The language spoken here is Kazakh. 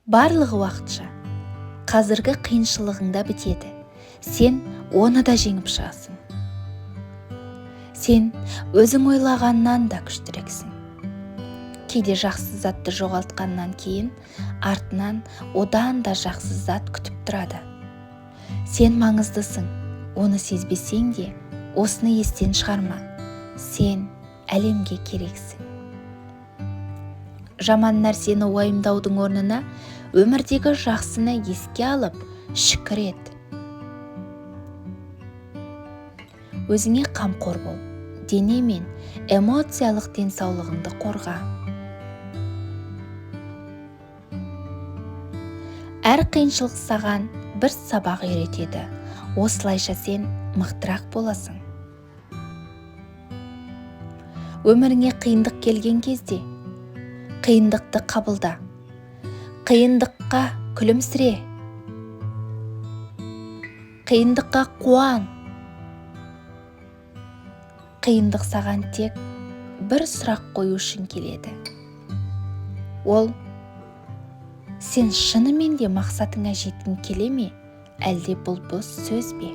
Барлығы уақытша. Қазіргі қиыншылығың да бітеді. Сен оны да жеңіп шығасың. Сен өзің ойлағаннан да күштірексің. Кейде жақсы затты жоғалтқаннан кейін артынан одан да жақсы зат күтіп тұрады. Сен маңыздысың, оны сезбесең де, осыны естен шығарма. Сен әлемге керексің. Жаман нәрсені уайымдаудың орнына өмірдегі жақсыны еске алып, шүкір ет. Өзіңе қамқор бол. Дене мен эмоциялық денсаулығыңды қорға. Әр қиыншылық саған бір сабақ үйретеді. Осылайша сен мықтырақ боласың. Өміріңе қиындық келген кезде қиындықты қабылда. Қиындыққа күлімсіре. Қиындыққа қуан. Қиындық саған тек бір сұрақ қою үшін келеді. Ол: сен шынымен де мақсатыңа жеткің келе ме, әлде бұл бос сөз бе?